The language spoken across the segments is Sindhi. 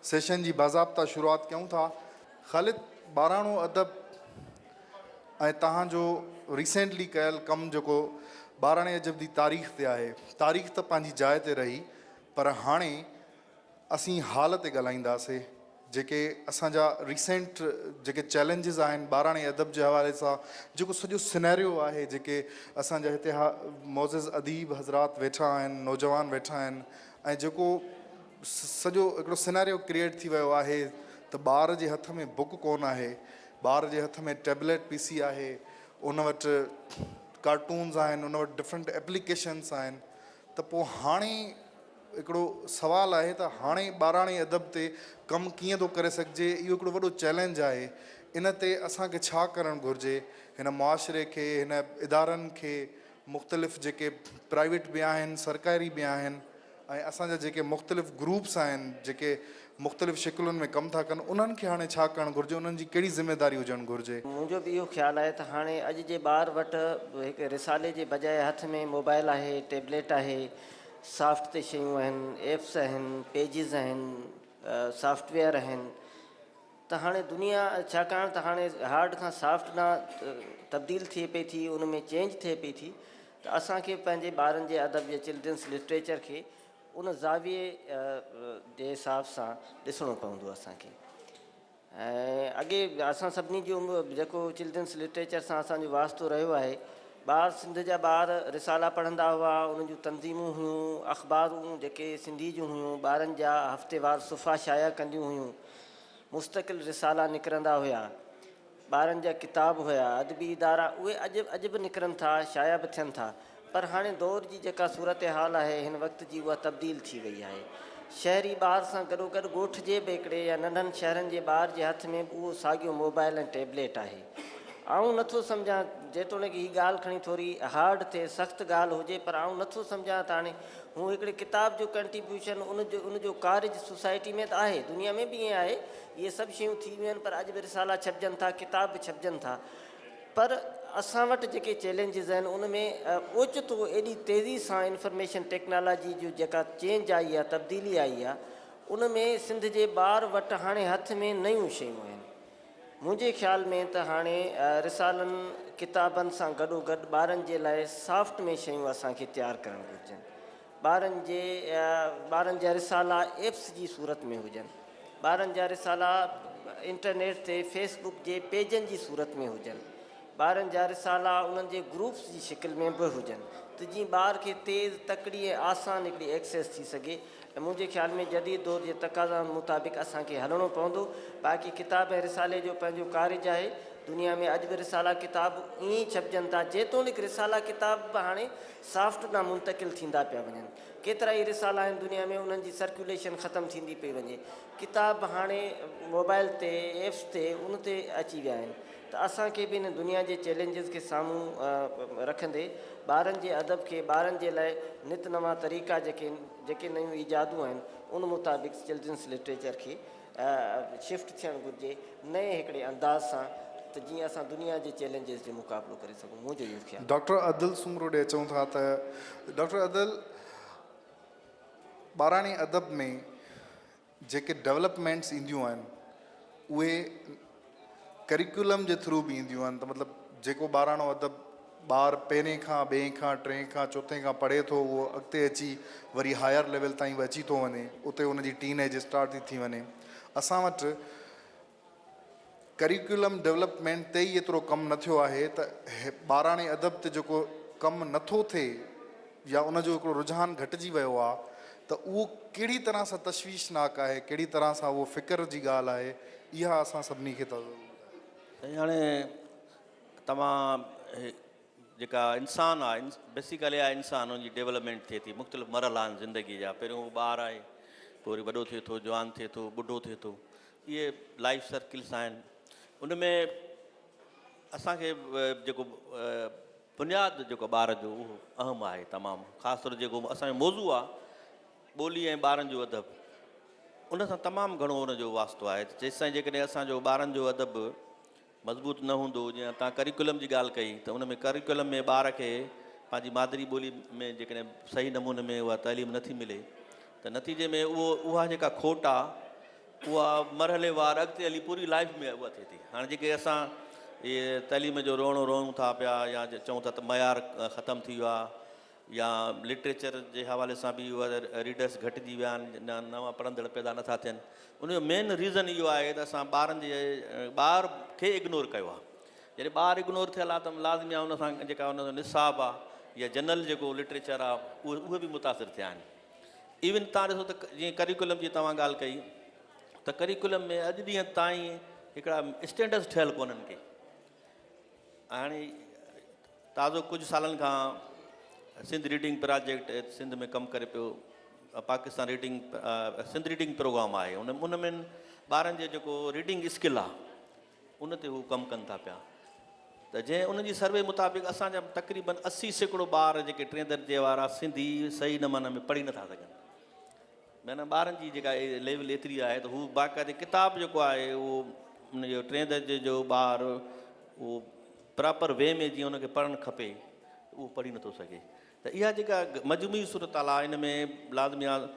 سيشن جي باضابطا شروعات ڪيون ٿا. خالد ٻاراڻو ادب ۽ توهان جو ريسينٽلي ڪيل ڪم جيڪو ٻاراڻي ادب جي تاريخ تي آهي، تاريخ ته پنهنجي جاء تي رهي پر هاڻي اسين حال تي ڳالهائينداسي جيڪي اسان جا ريسينٽ جيڪي چئلينجز آهن ٻاراڻي ادب جي حوالي سان جيڪو سڄو سنيريو آهي جيڪي اسان جا هتي معزز اديب حضرات ويٺا آهن نوجوان ويٺا آهن ۽ جيڪو سڄو هڪڙو سنيريو ڪريئيٽ ٿي ويو آهي ته ٻار جي هٿ ۾ بڪ ڪون آهي ٻار جي هٿ ۾ ٽيبليٽ پي سي آهي ان وٽ ڪارٽونز آهن ان وٽ ڊفرنٽ ايپليڪيشنس آهن ته پوء هاڻي هڪڙو سوال آهي ته هاڻي ٻاراڻي ادب تي ڪم ڪيئن ٿو ڪري سگهجي اهو هڪڙو وڏو چئلينج آهي ان تي اسان کي ڇا ڪرڻ گهرجي هن معاشري کي هن ادارن کي مختلف جيڪي پرائيويٽ به آهن سرڪاري به آهن ۽ اسان جا جيڪي مختلف گروپس آهن جيڪي مختلف شڪلن ۾ ڪم ٿا ڪن انهن کي هاڻي ڇا ڪرڻ گهرجي انهن جي ڪهڙي ذميداري هجڻ گهرجي. منهنجو به اهو خيال آهي ته هاڻي اڄ جي ٻار وٽ هڪ رسالي جي بجاء هٿ ۾ موبائل آهي ٽيبليٽ آهي سافٽ تي شيون آهن، ايپس آهن، پيجز آهن، سافٽ ويئر آهن ته هاڻي دنيا ڇاڪاڻ ته هاڻي هارڊ کان سافٽ ڏانهن تبديل ٿئي پئي ٿي ان ۾ چينج ٿئي پئي ٿي ته اسان کي پنهنجي ٻارن جي ادب يا چلڊرنس لٽريچر کي ان زاويي جي حساب سان ڏسڻو پوندو اسان کي. ۽ اڳي اسان سڀني جي عمر جيڪو چلڊرنس لٽريچر سان اسان جو واسطو رهيو آهي ٻار سنڌ جا ٻار رسالا پڙهندا هئا انهن جون تنظيمون هيون اخبارون جيڪي سنڌي جون هيون ٻارن جا هفتيوار صفحا شايع ڪنديون هيون مستقل رسالا نڪرندا هيا ٻارن جا ڪتاب هيا، ادبي ادارا اهي اڄ اڄ به نڪرن ٿا، شايع به ٿين ٿا پر هاڻي دور جي جيڪا صورتحال آهي هن وقت جي اها تبديل ٿي وئي آهي. شهري ٻار سان گڏوگڏ ڳوٺ جي به هڪڙي يا ننڍن شهرن جي ٻار جي هٿ ۾ به اهو ساڳيو موبائل ۽ ٽيبليٽ آهي. آئون نٿو سمجهان جيتوڻيڪ هي ڳالهه کڻي ٿوري هارڊ ٿئي سخت ڳالهه هجي پر آئون نٿو سمجهان ته هاڻي هو هڪڙي ڪتاب جو ڪنٽريبيوشن ان جو ان جو ڪارج سوسائٽي ۾ ته آهي دنيا ۾ به ائين آهي اهي سڀ شيون ٿي ويون آهن پر اڄ به رسالا ڇپجن ٿا، ڪتاب به ڇپجن ٿا پر اسان وٽ جيڪي چئلينجز آهن ان ۾ اوچتو ايڏي تيزي سان انفارميشن ٽيڪنالاجي جو جيڪا چينج آئي آهي تبديلي آئي آهي ان ۾ سنڌ جي ٻار وٽ هاڻي هٿ ۾ نيون شيون آهن منهنجي خيال ۾ ته هاڻي رسالن ڪتابن سان گڏوگڏ ٻارن جي لاء سافٽ ۾ شيون اسان کي تيار ڪرڻ گهرجن. ٻارن جي ٻارن جا رسالا ايپس جي صورت ۾ هجن ٻارن جا رسالا انٽرنيٽ تي فيس بڪ جي پيجن جي صورت ۾ هجن ٻارن جا رسالا انهن جي گروپس جي شڪل ۾ به هجن ته جيئن ٻار کي تيز تڪڙي ۽ آسان هڪڙي ايڪسيس ٿي سگهي ۽ منهنجي خيال ۾ جديد دور جي تقاضائن مطابق اسان کي هلڻو پوندو باقي ڪتاب ۽ رسالي جو پنهنجو ڪارج آهي دنيا ۾ اڄ به رسالا ڪتاب ائين ئي ڇپجن ٿا جيتوڻيڪ رسالا ڪتاب به هاڻي سافٽ ڏانهن منتقل ٿيندا پيا وڃن. ڪيترائي رسالا آهن دنيا ۾ انهن جي سرڪيوليشن ختم ٿيندي پئي وڃي. ڪتاب هاڻي موبائل تي، ايپس تي ان تي اچي ويا آهن ته اسان کي به ان دنيا جي چئلينجز کي سامهون رکندي ٻارن جي ادب کي ٻارن جي لاء نت نوان طريقا جيڪي جيڪي نيون ايجادون آهن ان مطابق چلڊرنس لٽريچر کي شفٽ ٿيڻ گهرجي نئين هڪڙي انداز سان ته جيئن اسان دنيا جي چئلينجز جو مقابلو ڪري سگهون منهنجو اهو خيال. ڊاڪٽر ادل سومرو ڏي اچون ٿا ته ڊاڪٽر ادل ٻاراڻي ادب ۾ جيڪي ڊولپمينٽس اينديون آهن اهي ڪريڪيولم جي ٿرو به اينديون آهن ته مطلب جيڪو ٻاراڻو ادب ٻار پهرين کان ٻئين کان ٽئين کان چوٿين کان پڙهي ٿو اهو اڳتي اچي وري هائر ليول تائين به اچي ٿو وڃي اتي ان جي ٽين ايج اسٽارٽ ٿي ٿي وڃي اسان وٽ ڪريڪيولم ڊولپمينٽ تي ئي ايترو ڪم نه ٿيو آهي ته ٻاراڻي ادب تي جيڪو ڪم نه ٿو ٿئي يا ان جو هڪڙو رجحان گهٽجي ويو آهي ته اهو ڪهڙي طرح سان تشويشناڪ آهي ڪهڙي طرح سان اهو فڪر جي ڳالهه آهي اها اسان سڀني کي ته ضرور ٻڌايو. سائين هاڻي توهان جيڪا انسان آ بيسيڪلي آ انسان ان جي ڊيولپمينٽ ٿئي ٿي مختلف مرحلا آهن زندگي جا پهريون هو ٻار آهي پوء وري وڏو ٿئي ٿو جوان ٿئي ٿو ٻڍو ٿئي ٿو اهي لائف سرڪلس آهن ان ۾ اسانکي جيڪو بنياد جيڪو ٻار جو اهو اهم آهي تمام خاص طور جيڪو اسانجو موضوع آ ٻولي ۽ ٻارن جو ادب ان سان تمام گهڻو ان جو واسطو آهي جيستائين جيڪڏهن اسانجو ٻارن جو ادب مضبوط نه هوندو جيئن توهان ڪريڪولم جي ڳالهه ڪئي ته ان ۾ ڪريڪولم ۾ ٻار کي پنهنجي مادري ٻولي ۾ جيڪڏهن صحيح نموني ۾ اها تعليم نٿي ملي ته نتيجي ۾ اهو اها جيڪا کوٽ آ اها مرحليوار اڳتي هلي پوري لائيف ۾ اها ٿئي ٿي. هاڻي جيڪي اسان اهي تعليم جو روئڻو روئون ٿا پيا يا چئون ٿا ته معيار ختم ٿي ويو آهي يا لٽريچر جي حوالي سان به اها ريڊرس گهٽجي ويا آهن يا نوان پڙهندڙ پيدا نٿا ٿين، ان جو مين ريزن اهو آهي ته اسان ٻارن جي ٻار کي اگنور ڪيو آهي. جڏهن ٻار اگنور ٿيل آهي ته لازمي آهي ان سان جيڪا ان جو نصاب آهي يا جنرل جيڪو لٽريچر آهي اهي به متاثر ٿيا آهن. ايون تان ڏسو ته جيئن ڪريڪولم جي توهان ڳالهه ڪئي ته ڪريڪولم ۾ اڄ ڏينهن تائين هڪڙا اسٽينڊرڊس ٺهيل ڪونهن ڪي. هاڻي تازو ڪجهه سالن کان سنڌ ريڊنگ پراجيڪٽ سنڌ ۾ ڪم ڪري پيو، Pakistan reading Sindh reading programme آهي، ان ۾ ٻارن جو جيڪو ريڊنگ اسڪل آهي ان تي هو ڪم ڪن ٿا پيا ته جنهن انهن جي سروي مطابق اسان جا تقريبن 80% ٻار جيڪي ٽئين درجي وارا سنڌي صحيح نموني ۾ پڙهي نٿا سگهن. معنيٰ ٻارن جي جيڪا ليول ايتري آهي ته هو باقاعدي ڪتاب جيڪو آهي اهو ان جو ٽئين درجي جو ٻار اهو پراپر وي ۾ جيئن ان کي پڙهڻ کپي اهو پڙهي نٿو سگهي. ته اها جيڪا مجموعي صورتحال آهي ان ۾ لازمي آهي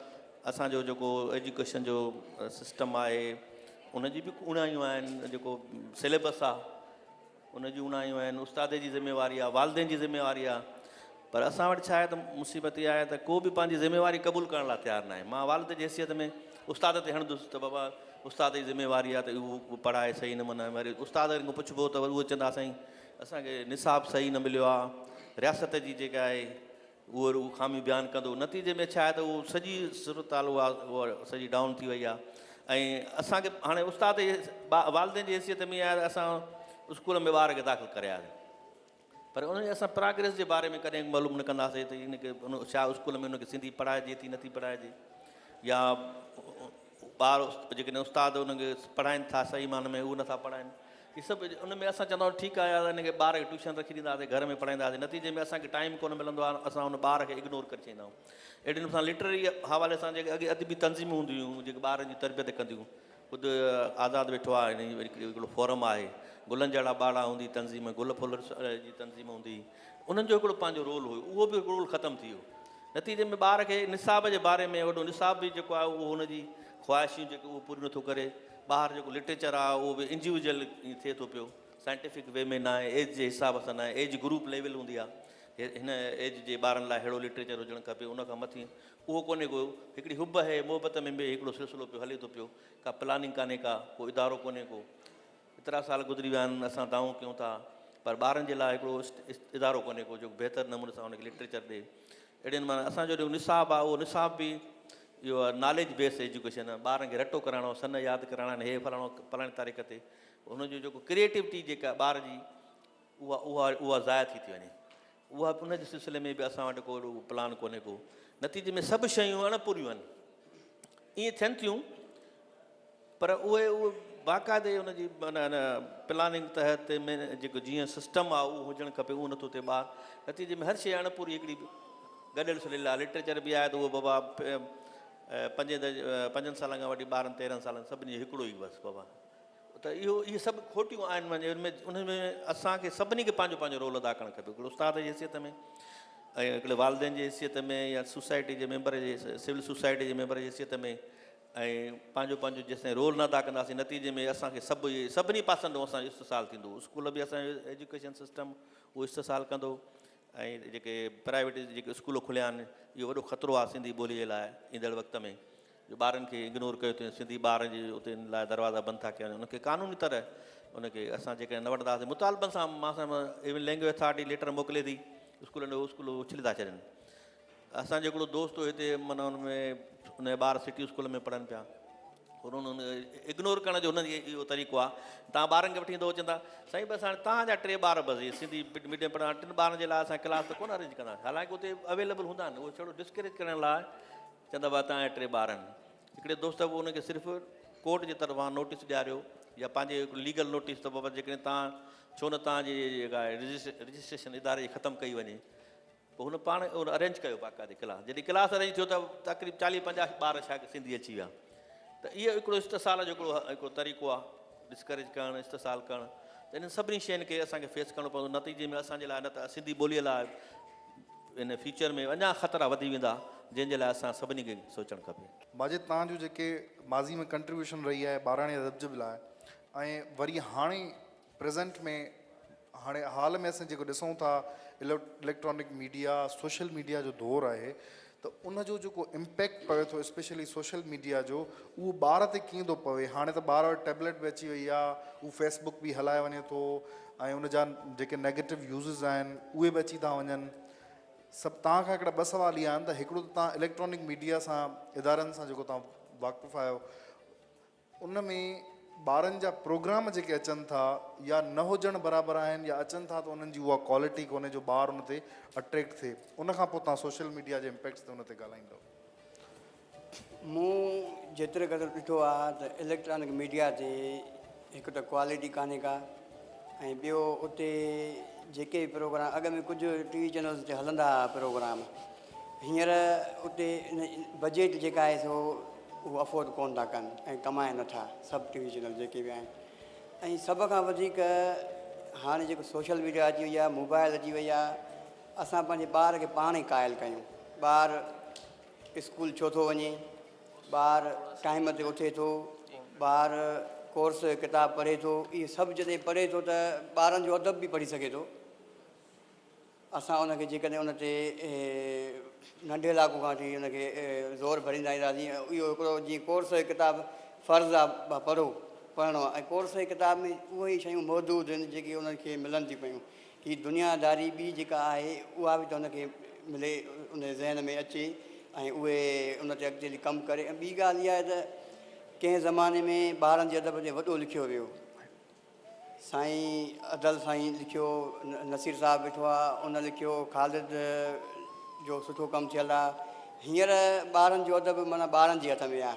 اسان جو جيڪو ايجوڪيشن جو سسٽم آهي ان جي به اوڻايون آهن، جيڪو سليبس آهي ان جون اوڻايون آهن، استاد جي ذميواري آهي، والدين جي ذميواري آهي. پر اسان وٽ ڇا آهي ته مصيبت اها آهي ته ڪو به پنهنجي ذميواري قبول ڪرڻ لاء تيار ناهي. مان والد جي حيثيت ۾ استاد تي هڻندس ته بابا استاد جي ذميواري آهي ته اهو پڙهائي صحيح نموني، وري استاد کان پڇبو ته وري اهو چوندا سائين اسان کي نصاب صحيح نه مليو آهي، رياست جي جيڪا آهي اهو رڳو خاميون بيان ڪندو. نتيجي ۾ ڇا آهي ته اهو سڄي صورتحال اها اها سڄي ڊائون ٿي وئي آهي ۽ اسان کي هاڻي استاد جي والدين جي حيثيت ۾ آهي ته اسان اسڪول ۾ ٻار کي داخل ڪري آياسين پر ان جي اسان پراگريس جي باري ۾ ڪڏهن معلوم نه ڪنداسين ته ان کي ان ڇا اسڪول ۾ ان کي سنڌي پڙهائجي ٿي نٿي پڙهائجي يا ٻار جيڪڏهن استاد ان کي پڙهائين ٿا صحيح معنی ۾ اهو نٿا پڙهائين. هي سڀ ان ۾ اسان چوندا آهيون ٺيڪ آهي يار هن کي ٻار کي ٽيوشن رکي ڏينداسين گهر ۾ پڙهائينداسين نتيجي ۾ اسان کي ٽائيم ڪونه ملندو آهي اسان ان ٻار کي اگنور ڪري ڇڏيندا آهيون. اهڙي نموني سان لٽرري حوالي سان جيڪي اڳي ادبي تنظيمون هونديون هيون جيڪي ٻارن جي تربيت ڪنديون خود آزاد ويٺو آهي هن جي وري هڪڙو فورم آهي گلن جهڙا ٻارڙا هوندي تنظيم گل ڦل جي تنظيم هوندي انهن جو هڪڙو پنهنجو رول هيو اهو به رول ختم ٿي ويو. نتيجي ۾ ٻار کي نصاب جي باري ۾ وڏو نصاب به جيڪو آهي اهو هن جي خواهشون جيڪي اهو پوريون نٿو ڪري. ٻاهر جيڪو لٽريچر آهي اهو به انڊيويجل ٿئي ٿو پيو، سائنٽيفڪ وي ۾ ناهي، ايج جي حساب سان ناهي، ايج گروپ ليول هوندي آهي، هن ايج جي ٻارن لاء ههڙو لٽريچر هجڻ کپي ان کان مٿي اهو ڪونهي ڪو. هڪڙي حب هي محبت ۾ به هڪڙو سلسلو پيو هلي ٿو پيو، ڪا پلاننگ ڪانهي ڪا، ڪو ادارو ڪونهي ڪو. ايترا سال گذري ويا آهن اسان دانهون ڪيون ٿا پر ٻارن جي لاء هڪڙو ادارو ڪونهي ڪو جيڪو بهتر نموني سان ان کي لٽريچر ڏي. اهڙي نموني اسان جو جيڪو نصاب آهي اهو نصاب به اهو ناليج بيس ايجوڪيشن آهي، ٻارن کي رٽو ڪرائڻو، سن ياد ڪرائڻا آهن، هي فلاڻو فلاڻي تاريخ تي هن جو جيڪو ڪريئيٽوٽي جيڪا ٻار جي اها اها اها ضايع ٿي ٿي وڃي. اها ان جي سلسلي ۾ به اسان وٽ ڪو اهڙو پلان ڪونهي ڪو. نتيجي ۾ سڀ شيون اڻ پوريون آهن. ائين ٿين ٿيون پر اهي اهي باقاعدي ان جي معنيٰ پلاننگ تحت ۾ جيڪو جيئن سسٽم آهي اهو هجڻ کپي اهو نٿو ٿئي ٻار نتيجي ۾ هر شيء اڻ پوري هڪڙي گڏيل سڏيل آهي. لٽريچر به آهي ته اهو بابا پنجين درجي پنجن سالن کان وٺي ٻارهن تيرهن سالن سڀني جو هڪڙو ئي بس بابا ته اهو اهي سڀ کوٽيون آهن معني ان ۾ ان ۾ اسان کي سڀني کي پنهنجو پنهنجو رول ادا ڪرڻ کپي هڪڙو استاد جي حيثيت ۾ ۽ هڪڙي والدين جي حيثيت ۾ يا سوسائٽي جي ميمبر جي سول سوسائٽي جي ميمبر جي حيثيت ۾ ۽ پنهنجو پنهنجو جيستائين رول نه ادا ڪنداسين نتيجي ۾ اسان کي سڀ سڀني پاسن ڏانهن اسان جو استحصال ٿيندو. اسڪول به اسان جو ايجوڪيشن سسٽم اهو استحصال ڪندو ۽ جيڪي پرائيويٽ جيڪي اسڪول کليا آهن اهو وڏو خطرو آهي سنڌي ٻولي جي لاء ايندڙ وقت ۾ جو ٻارن کي اگنور ڪيو ٿو سنڌي ٻارن جي اتي ان لاء دروازا بند ٿا ڪيا وڃن ان کي قانوني طرح ان کي اسان جيڪڏهن نه وٺنداسين مطالبن سان مان سان ايون لينگويج اٿارٽي ليٽر موڪلي ٿي اسڪولن جو اسڪول اڇلي ٿا ڇڏين. اسان جو هڪڙو دوست هو هتي معنيٰ ان ۾ ان جا ٻار سٽي اسڪول ۾ پڙهن پيا هن اگنور ڪرڻ جو هنن جي اهو طريقو آهي تان ٻارن کي وٺي ايندو چوندا سائين بس هاڻي تان جا ٽي ٻار بس هي سنڌي ميڊيم پڙهندا ٽن ٻارن جي لاء اسان ڪلاس ته ڪونه ارينج ڪنداسين حالانڪه اتي اويليبل هوندا آهن اهو ڇڙو ڊسڪريج ڪرڻ لاء چوندا بابا تان جا ٽي ٻار آهن هڪڙي دوست به ان کي صرف ڪورٽ جي طرفان نوٽيس ڏياريو يا پنهنجي هڪڙو ليگل نوٽيس ته بابا جيڪڏهن تان ڇو نه تان جي جيڪا رجسٽريشن اداري جي ختم ڪئي وڃي پوء هن پاڻ اهو ارينج ڪيو باقاعدي ڪلاس. جڏهن ڪلاس ارينج ٿيو ته تقريب چاليهه پنجاهه ٻار شاگرد سنڌي اچي ويا. ته اهو هڪڙو استحصال جو هڪڙو طريقو آهي، ڊسڪريج ڪرڻ، استحصال ڪرڻ. ته انهن سڀني شين کي اسان کي فيس ڪرڻو پوندو. نتيجي ۾ اسان جي لاء نه ته سنڌي ٻوليء لاء ان فيوچر ۾ اڃا خطرا وڌي ويندا جنهن جي لاء اسان سڀني کي سوچڻ کپي. ماجد توهان جو جيڪي ماضي ۾ ڪنٽريبيوشن رهي آهي ٻاراڻي ادب جي لاء ۽ وري هاڻي پريزنٽ ۾ هاڻي حال ۾ اسين جيڪو ڏسون ٿا اليڪٽرانڪ ميڊيا سوشل ميڊيا جو دور آهي ته ان جو جيڪو امپيڪٽ پوي ٿو اسپيشلي سوشل ميڊيا جو اهو ٻار تي ڪيئن ٿو پوي هاڻي ته ٻار وٽ ٽيبليٽ به اچي وئي آهي هو فيس بڪ به هلائي وڃي ٿو ۽ ان جا جيڪي نيگيٽو يوزز آهن اهي به اچي ٿا وڃن سڀ توهان کان هڪڙا ٻه سوال اهي آهن ته هڪڙو ته توهان اليڪٽرانڪ ميڊيا سان ادارن سان جيڪو توهان واقف آهيو ان ۾ ٻارن جا پروگرام جيڪي اچن ٿا يا نه هجڻ برابر آهن يا اچن ٿا ته انهن جي اها ڪوالٽي ڪونهي جو ٻار ان تي اٽريڪٽ ٿئي ان کان پوء توهان سوشل ميڊيا جي امپيڪٽس تي ان تي ڳالهائيندؤ. مون جيتري قدر ڏٺو آهي ته اليڪٽرانڪ ميڊيا تي هڪ ته ڪوالٽي ڪانهي ڪا ۽ ٻيو اتي جيڪي به پروگرام اڳ ۾ ڪجهه ٽي وي چينلز تي هلندا هئا پروگرام هينئر اتي بجيٽ جيڪا آهي سو اهو افورڊ ڪونه ٿا ڪن ۽ ڪمائن نٿا سڀ ٽي وي چينل جيڪي به آهن ۽ سڀ کان وڌيڪ هاڻي جيڪو سوشل ميڊيا اچي وئي آهي موبائل اچي وئي آهي اسان پنهنجي ٻار کي پاڻ ئي قائل ڪيون ٻار اسڪول ڇو ٿو وڃي ٻار ٽائيم تي اٿي ٿو ٻار ڪورس جو ڪتاب پڙهي ٿو اهي سڀ جڏهن پڙهي ٿو ته ٻارن جو ادب به پڙهي سگهي ٿو اسان ان کي جيڪڏهن ان تي ننڍي لاڪو کان وٺي ان کي زور ڀريندا اينداسين ۽ اهو هڪڙو جيئن ڪورس جو ڪتاب فرض آ پڙهو پڙهڻو آ ۽ ڪورس جي ڪتاب ۾ اهي ئي شيون موجود آهن جيڪي انهن کي ملن ٿيون پيون هي دنيا داري ٻي جيڪا آهي اها به ته ان کي ملي ان جي ذهن ۾ اچي ۽ اهي ان تي اڳتي هلي ڪم ڪري ۽ ٻي ڳالهه اها آهي ته ڪنهن زماني ۾ ٻارن جي ادب تي وڏو لکيو ويو سائين ادل سائين لکيو، نصير صاحب ويٺو آ ان لکيو، خالد جو سٺو ڪم ٿيل آ. هينئر ٻارن جو ادب معنيٰ ٻارن جي هٿ ۾ آ.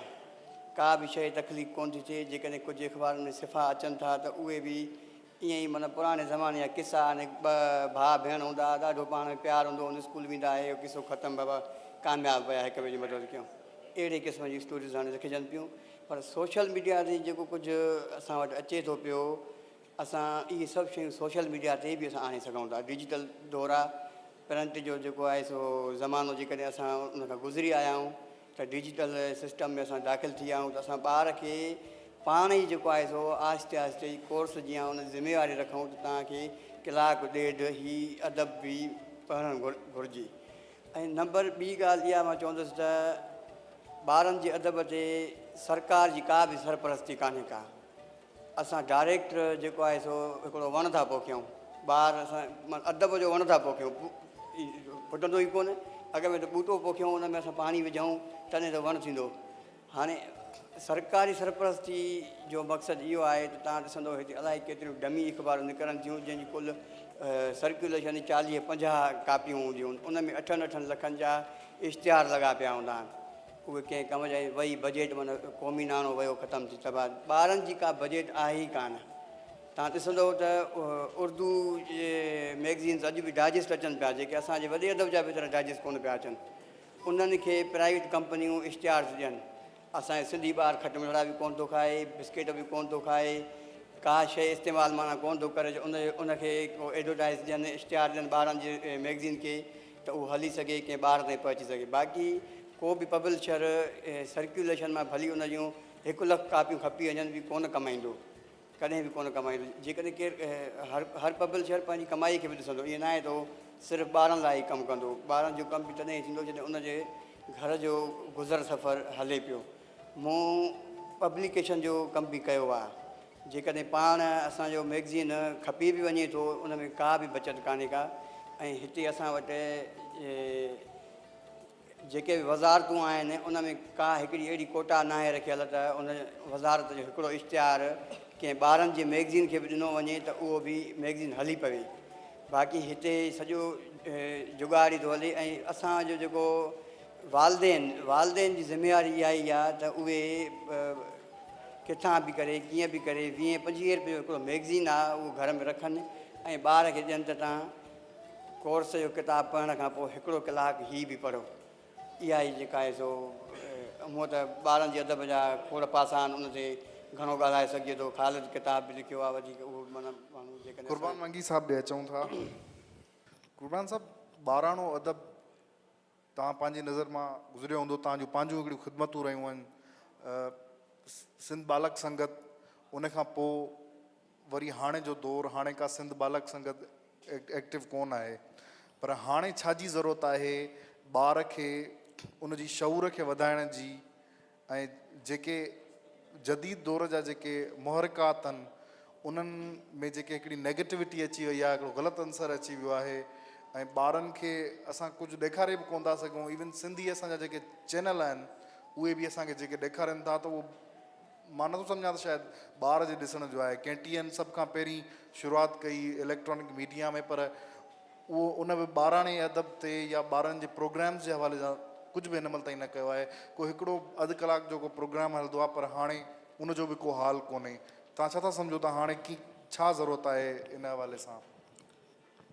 ڪا به شيء تخليق ڪونه ٿي ٿئي. جيڪڏهن ڪجهه اخبارن ۾ صفحا اچن ٿا ته اهي به ائين ئي معنيٰ پراڻي زماني جا قصا آهن. ٻه ڀاء ڀيڻ هوندا ها، ڏاڍو پاڻ ۾ پيار هوندو هو، اسڪول ويندا هئا، اهو قصو ختم بابا ڪامياب ويا هڪ ٻئي جي مدد ڪيون. اهڙي قسم جون اسٽوريز هاڻي لکجن پيون. پر سوشل ميڊيا تي جيڪو ڪجهه اسان وٽ اچي ٿو پيو اسان اهي سڀ شيون سوشل ميڊيا تي به اسان آڻي سگهون ٿا ڊجيٽل دور آ پرنٽ جو جيڪو آهي سو زمانو جيڪڏهن اسان ان کان گذري آيا آهيون ته ڊجيٽل سسٽم ۾ اسان داخل ٿي ويا آهيون ته اسان ٻار کي پاڻ ئي جيڪو آهي سو آهستي آهستي ڪورس جيان ان جي ذميواري رکون ته توهان کي ڪلاڪ ڏيڍ هي ادب به پڙهڻ گهرجي ۽ نمبر ٻي ڳالهه اها مان چوندس ته ٻارن جي ادب تي سرڪار جي ڪا به سرپرستي ڪانهي ڪا. اسان ڊائريڪٽ جيڪو آهي سو هڪڙو وڻ ٿا پوکيون، ٻار اسان ادب جو وڻ ٿا پوکيون، ڦٽندو ئي ڪونه، اڳ ۾ ته ٻوٽو پوکيون ان ۾ اسان پاڻي وجهون تڏهن ته وڻ ٿيندو. هاڻي سرڪاري سرپرستي جو مقصد اهو آهي ته توهان ڏسندو هتي الائي ڪيتريون ڊمي اخبارون نڪرن ٿيون جنهن جي ڪل سرڪيوليشن 40 50 ڪاپيون هونديون آهن ان ۾ اٺن اٺن لکن جا اشتهار لڳا پيا هوندا آهن اهي ڪنهن ڪم جا وئي بجيٽ معنيٰ قومي ناڻو ويو ختم ٿي تباهه ٻارن جي ڪا بجيٽ آهي ئي ڪانه توهان ڏسندو ته اردو جي ميگزينز اڄ به ڊائجسٽ اچن پيا جيڪي اسان جي وڏي ادب جا به ايترا ڊائجسٽ ڪونه پيا اچن انهن کي پرائيويٽ ڪمپنيون اشتهار ٿيون ڏين. اسان جو سنڌي ٻار کٽمٺڙا به ڪونه ٿو کائي، بسڪيٽ به ڪونه ٿو کائي، ڪا شيء استعمال معنيٰ ڪونه ٿو ڪري جو ان کي ڪو ايڊورٽائيز ڏين، اشتهار ڏين ٻارن جي ميگزين کي ته اهو هلي سگهي، ڪنهن ٻار تائين پهچي سگهي. باقي ڪو به پبلشر سرڪيوليشن مان ڀلي ان جون هڪ لک ڪاپيون کپي وڃن به ڪونه ڪمائيندو. ڪڏهن به ڪونه ڪمائيندو. جيڪڏهن ڪير هر هر پبلشر پنهنجي ڪمائي کي به ڏسندو. ائين ناهي ته هو صرف ٻارن لاء ئي ڪم ڪندو. ٻارن جو ڪم به تڏهن ئي ٿيندو جڏهن ان جي گهر جو گذر سفر هلي پيو. مون پبليڪيشن جو ڪم به ڪيو آهي. جيڪڏهن پاڻ اسان جو مئگزين کپي به وڃي ٿو ان ۾ ڪا به بچت ڪانهي ڪا ۽ هتي اسان وٽ جيڪي به وزارتون آهن ان ۾ ڪا هڪڙي اهڙي ڪوٽا ناهي رکيل ته ان وزارت جو هڪڙو اشتهار ڪنهن ٻارن جي مئگزين کي به ڏنو وڃي ته اهو به مئگزين هلي پوي باقي هتي سڄو جڳاڙ ئي ٿو هلي ۽ اسان جو جيڪو والدين والدين جي ذميواري اها ئي آهي ته اهي ڪٿان به ڪري ڪيئن به ڪري ويهين پنجويهين روپين جو هڪڙو مئگزين آهي اهو گهر ۾ رکن ۽ ٻار کي ڏين ته تان ڪورس جو ڪتاب پڙهڻ کان پوء هڪڙو ڪلاڪ هي به پڙهو. اها ئي جيڪا آهي سو هونء ته ٻارن جي ادب جا کوڙ پاسا آهن ان تي گهڻو ڳالهائي سگهجي ٿو. خالد ڪتاب به لکيو آهي وڌيڪ اهو به معنيٰ ماڻهو جيڪڏهن قربان منگي صاحب ڏي اچون ٿا. قربان صاحب! ٻاراڻو ادب توهان پنهنجي نظر مان گذريو هوندو، توهان جون پنهنجون هڪڙيون خدمتون رهيون آهن سنڌ ٻالڪ سنگت، ان کان پوء وري هاڻي جو دور، هاڻي ڪا سنڌ ٻالڪ سنگت ايڪٽو ڪونه آهي، پر هاڻي ڇا جي ضرورت آهي ٻار کي ان جي شعور کي وڌائڻ جي ۽ جيڪي جديد دور جا جيڪي محرڪات آهن انهن ۾ جيڪي هڪڙي نيگيٽوٽي اچي وئي آهي هڪڙو غلط عنصر اچي ويو آهي ۽ ٻارن کي اسان ڪجهه ڏيکاري به ڪونه ٿا سگهون ايون سنڌي اسان جا جيڪي چينل آهن اهي به اسان کي جيڪي ڏيکارين ٿا ته اهو مان نٿو سمجهان ته شايد ٻار جي ڏسڻ جو آهي ڪي ٽي اين سڀ کان پهرين شروعات ڪئي اليڪٽرانڪ ميڊيا ۾ پر اهو ان به ٻاراڻي ادب تي يا ٻارن جي پروگرامز جي حوالي سان ڪجهه به هن مهل تائين نه ڪيو آهي. ڪو هڪڙو اڌ ڪلاڪ جو ڪو پروگرام هلندو آهي پر هاڻي ان جو به ڪو حال ڪونهي. توهان ڇا ٿا سمجهو ته هاڻي ڪي ڇا ضرورت آهي ان حوالي سان؟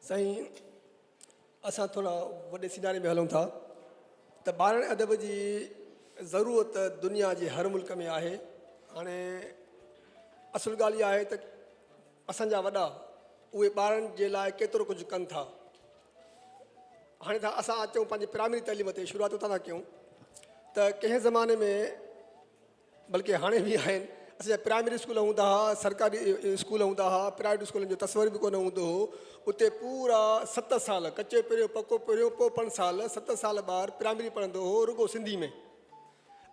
سائين اسان ٿورا وڏي سيناري ۾ هلون ٿا ته ٻاراڻي ادب جي ضرورت دنيا جي هر ملڪ ۾ آهي. هاڻي اصل ڳالهه اها آهي ته اسان جا وڏا اهي ٻارن جي لاء ڪيترو ڪجهه ڪن ٿا. هاڻي ٿا اسان اچون پنهنجي پرائمري تعليم تي شروعات اتان ٿا ڪيون ته ڪنهن زماني ۾ بلڪه هاڻي به آهن اسان جا پرائمري اسڪول هوندا هئا سرڪاري اسڪول هوندا هئا پرائيويٽ اسڪولن جو تصور به ڪونه هوندو هو اتي پورا ست سال ڪچو پهريون پڪو پهريون پوء پنج سال ست سال ٻار پرائمري پڙهندو هو رڳو سنڌي ۾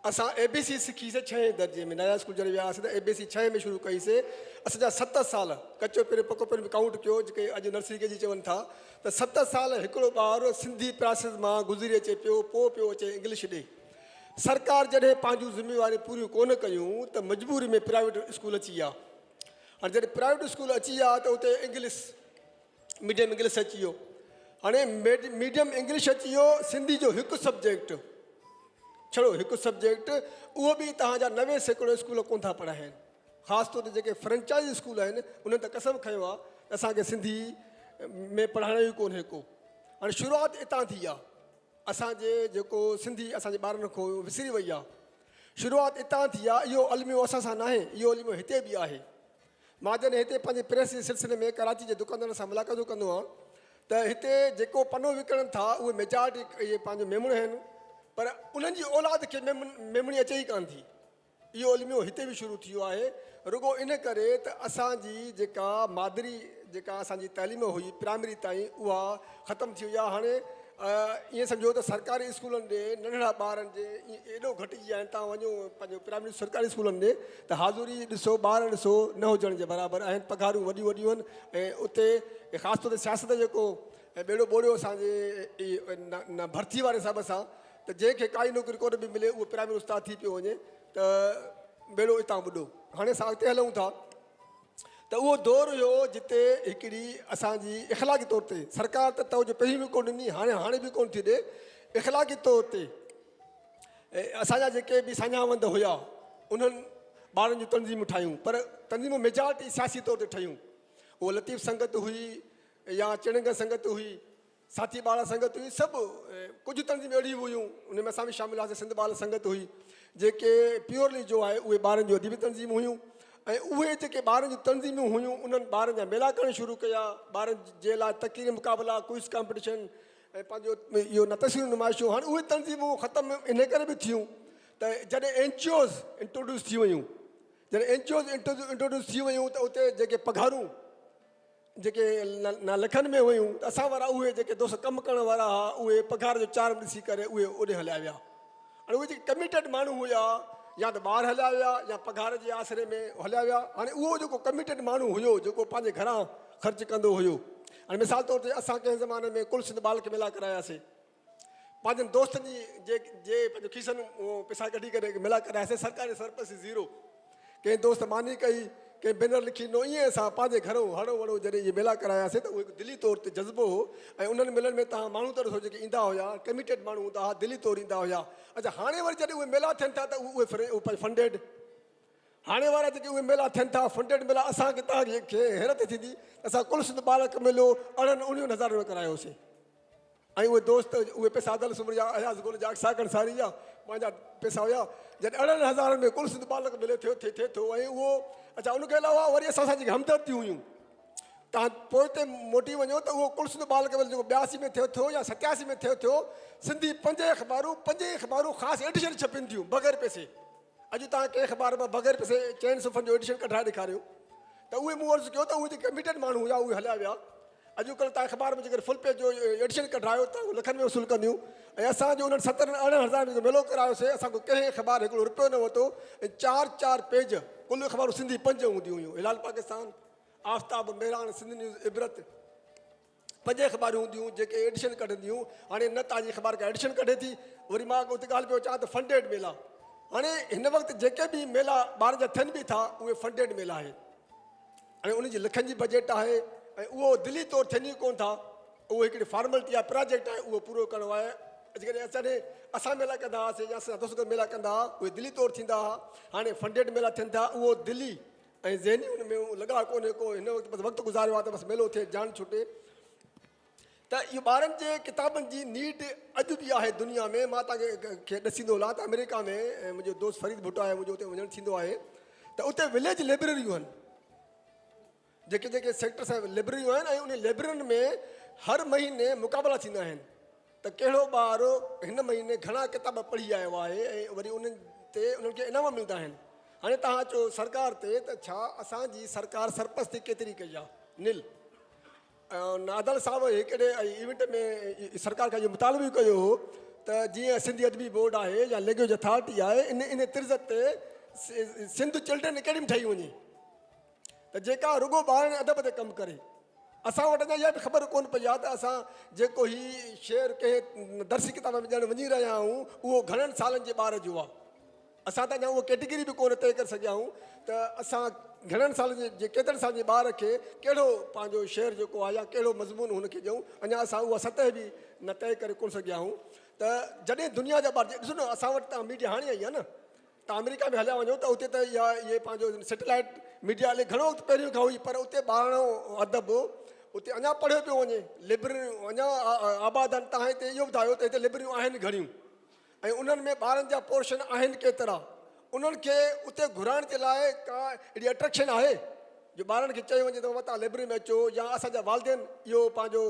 اسان اي بي سي سکي سي ڇهين درجي ۾ نيا اسڪول جڏهن ويا هئاسين ته اي بي سي ڇهين ۾ شروع ڪئي سي اسان جا ست سال ڪچو پهريون پڪو پهريون به ڪائونٽ ڪيو جيڪي اڄ نرسري ڪي جي چون ٿا ته ست سال هڪڙو ٻار سنڌي پراسيس مان گذري اچي پيو پوء پيو اچي انگلش ڏي سرڪار جڏهن پنهنجون ذميواريون پوريون ڪونه ڪيون ته مجبوري ۾ پرائيويٽ اسڪول اچي ويا هاڻي جڏهن پرائيويٽ اسڪول اچي ويا ته اتي انگلش ميڊيم انگلش اچي ويو هاڻي ميڊيم انگلش اچي ويو سنڌي جو هڪ سبجيڪٽ ڇڙو هڪ سبجيڪٽ اهو به تهان جا 90% اسڪول ڪون ٿا پڙهائين خاص طور تي جيڪي فرنچائز اسڪول آهن انهن ته قسم کنيو آهي ته اسانکي سنڌي ۾ پڙهائڻو ئي ڪونهي ڪو هاڻي شروعات اتان ٿي آهي اسانجي جيڪو سنڌي اسانجي ٻارن کان وسري وئي آهي شروعات اتان ٿي آهي اهو الميو اسان سان ناهي اهو الميو هتي به آهي مان جڏهن هتي پنهنجي پريس جي سلسلي ۾ ڪراچي جي دڪاندارن سان ملاقاتون ڪندو آهيان ته هتي جيڪو پنو وڪڻن ٿا اهي ميجارٽي اهي پنهنجو ميمڻ آهن پر انهن جي اولاد کي ميمڻي اچي ئي ڪانه ٿي. اهو الميو هتي به شروع ٿي ويو آهي رڳو ان ڪري ته اسان جي جيڪا مادري جيڪا اسان جي تعليم هئي پرائمري تائين اها ختم ٿي وئي آهي هاڻي ائين سمجهو ته سرڪاري اسڪولن ڏي ننڍڙا ٻارن جي ايڏو گهٽجي ويا آهن تان وڃو پنهنجو پرائمري سرڪاري اسڪولن ڏي ته حاضري ڏسو ٻار ڏسو نه هجڻ جي برابر آهن پگهارون وڏيون وڏيون آهن ۽ اتي خاص طور تي سياست جيڪو ٻيڙو ٻوڙيو اسانجي نه ڀرتي واري حساب سان ته جنهن کي ڪائي نوڪري ڪونه به ملي اهو پرائمري استاد ٿي پيو وڃي ته ٻيڙو اتان ٻڏو هاڻي اسان اڳتي هلون ٿا ته اهو دور هيو جتي هڪڙي اسان جي اخلاقي طور تي سرڪار ته توجه پهرين به ڪونه ڏني هاڻي هاڻي به ڪونه ٿي ڏي اخلاقي طور تي اسان جا جيڪي به ساڃاهه وند هيا انهن ٻارن جون تنظيمون ٺاهيون پر تنظيمون ميجارٽي سياسي طور تي ٺهيون اهو لطيف سنگت هئي يا چڻنگ سنگت هئي ساٿي ٻار سنگت هئي سڀ ڪجهه تنظيم اهڙيون به هيون ان ۾ اسان به شامل هئاسين سنڌ ٻال سنگت هئي جيڪي پيورلي جو آهي اهي ٻارن جون ادبي تنظيمون هيون ۽ اهي جيڪي ٻارن جون تنظيمون هيون انهن ٻارن جا ميلا ڪرڻ شروع ڪيا ٻارن جي لاء تقريري مقابلا ڪوئز ڪامپٽيشن ۽ پنهنجو اهو نه تصويرون نمائشون هاڻي اهي تنظيمون ختم ان ڪري به ٿيون ته جڏهن اين جي اوز انٽروڊيوس ٿي ويون جڏهن اين جي اوز انٽروڊيوس ٿي ويون ته اتي جيڪي پگهارون جيڪي نه لکن ۾ هيون ته اسان وارا اهي جيڪي دوست ڪم ڪرڻ وارا هئا اهي پگهار جو چارم ڏسي ڪري اهي اوڏي هليا ويا هاڻي اهي جيڪي ڪميٽيڊ ماڻهو هيا يا ته ٻاهر هليا ويا يا پگهار جي آسري ۾ هليا ويا هاڻي اهو جيڪو ڪميٽيڊ ماڻهو هيو جيڪو پنهنجي گهران خرچ ڪندو هيو هاڻي مثال طور تي اسان ڪنهن زماني ۾ ڪل سنڌ ٻالڪ ميلا ڪراياسي پنهنجن دوستن جي جي جي پنهنجو کيسن پئسا ڪڍي ڪري ميلا ڪراياسين سرڪاري سرپرستي زيرو ڪنهن دوست ماني ڪئي ڪنهن بينر لکي ڏنو ائين اسان پنهنجي گهرو هڙو وڙو جڏهن اهي ميلا ڪراياسين ته اهو هڪ دلي طور تي جذبو هو ۽ انهن ميلن ۾ تهان ماڻهو ته ڏسو جيڪي ايندا هيا ڪميٽيڊ ماڻهو هوندا هئا دلي طور ايندا هيا اڇا هاڻي وري جڏهن اهي ميلا ٿين ٿا ته اهي فنڊيڊ هاڻي وارا جيڪي اهي ميلا ٿين ٿا فنڊيڊ ميلا اسان کي توهان کي حيرت ٿيندي ته اسان ڪل سنڌ ٻالڪ ميلو 18 19 هزارن ۾ ڪرايوسين ۽ اهي دوست اهي پئسا عدل سومري جا اياز گل جا اسحاق انصاري جا پنهنجا پئسا هيا جڏهن 18 هزارن ۾ ڪل سنڌ ٻالڪ ميلو ٿيو ٿئي ٿو ۽ اهو اڇا ان کي علاوه وري اسان سان جيڪي همدرديون هيون. توهان پوئتي موٽي وڃو ته اهو ڪل سنڌ ٻال ڪويل جيڪو 82 ۾ ٿيو ٿيو يا 87 ۾ ٿيو ٿيو، سنڌي پنج اخبارون، پنج ئي اخبارون خاص ايڊيشن ڇپين ٿيون بغير پئسي. اڄ توهان ڪنهن اخبار مان بغير پئسي چئن صفحن جو ايڊيشن ڪڍرائي ڏيکاريو ته اهي مون عرض ڪيو ته اهي جيڪي ڪميٽيڊ ماڻهو هيا اهي هليا ويا. اڄڪلهه توهان اخبار ۾ جيڪڏهن فل پيج جو ايڊيشن ڪڍرايو ته اهو لکن ۾ وصول ڪنديون ۽ اسان جو انهن سترهن ارڙهن هزارن جو ميلو ڪرايوسي اسان کان ڪنهن اخبار هڪڙو رپيو نه ورتو ۽ چار چار پيج ڪل اخبارون سنڌي پنج هونديون هيون هلال پاڪستان، آفتاب، مهراڻ، سنڌ نيوز، عبرت، پنج اخبارون هونديون هيون جيڪي ايڊيشن ڪڍنديون هيون. هاڻي نه توهان جي اخبار ڪا ايڊيشن ڪڍي ٿي. وري مان اتي ڳالهه پيو اچان ته فنڊيڊ ميلا هاڻي هن وقت جيڪي به ميلا ٻارن جا ٿين به ٿا اهي فنڊيڊ ميلا آهن ۽ انهن جي لکن جي بجيٽ آهي ۽ اهو دلي طور ٿين ئي ڪونه ٿا. اهو هڪڙي فارملٽي آهي، پراجيڪٽ آهي، اهو پورو ڪرڻو آهي. جيڪڏهن اسان اسان ميلا ڪندا هئاسين يا اسان جا دوست ميلا ڪندا هئا اهي دلي طور ٿيندا هئا. هاڻي فنڊيڊ ميلا ٿين ٿا اهو دلي ۽ ذهني ان ۾ لڳاء ڪونهي ڪو هن وقت بس وقت گذاريو آهي ته بس ميلو ٿئي جان ڇٽي ته اهو ٻارن جي ڪتابن جي نيڊ اڄ به آهي دنيا ۾ مان توهان کي ڏسيندو هلان ته آمريڪا ۾ منهنجو دوست فريد ڀٽو آهي منهنجو اتي وڃڻ ٿيندو آهي ته اتي وليج لئبرريون آهن جيڪي جيڪي سيڪٽر سان لئبرريون آهن ۽ انهن لئبررين ۾ هر مهيني مقابلا ٿيندا آهن ته ڪهڙو ٻار هن مهيني گهڻا ڪتاب پڙهي آيو آهي ۽ وري انهن تي انهن کي انعام ملندا آهن. هاڻي توهان اچو سرڪار تي ته ڇا اسان جي سرڪار سرپرستي ڪيتري ڪئي آهي؟ نل نادل صاحب هڪڙي ايونٽ ۾ سرڪار کان اهو مطالبو به ڪيو هو ته جيئن سنڌي ادبي بورڊ آهي يا لينگويج اٿارٽي آهي ان ان طرز تي سنڌ چلڊرين اڪيڊمي ٺاهي وڃي ته جيڪا رڳو ٻارن ادب تي ڪم ڪري. اسان وٽ اڃا اها به خبر ڪونه پئي آهي ته اسان جيڪو هي شعر ڪنهن درسي ڪتاب ۾ ڏيڻ وڃي رهيا آهيون اهو گهڻن سالن جي ٻار جو آهي. اسان ته اڃا اها ڪيٽيگري به ڪونه طئي ڪري سگهيا آهيون ته اسان گهڻن سالن جي ڪيترن سالن جي ٻار کي ڪهڙو پنهنجو شعر جيڪو آهي يا ڪهڙو مضمون هن کي ڏيون اڃا اسان اها سطح به نه طئي ڪري ڪونه سگهيا آهيون ته جڏهن دنيا جا ٻار ڏسو نه اسان وٽ ته ميڊيا هاڻي آئي آهي نه ته آمريڪا ۾ هليا وڃو ته اتي ته اها اهي پنهنجو سيٽلائيٽ ميڊيا الائي گهڻو وقت پهريون کان هئي پر اتي ٻاراڻو ادب اتي اڃا پڙهيو پيو وڃي لئبرريون اڃا آباد آهن تهان هتي اهو ٻڌايو ته هتي لئبرريون آهن گهڻيون ۽ انهن ۾ ٻارن جا پورشن آهن ڪيترا انهن کي اتي گهرائڻ جي لاء ڪا اهڙي اٽريڪشن آهي جو ٻارن کي چيو وڃي ته بابا تهان لئبرري ۾ اچو يا اسان جا والدين اهو پنهنجو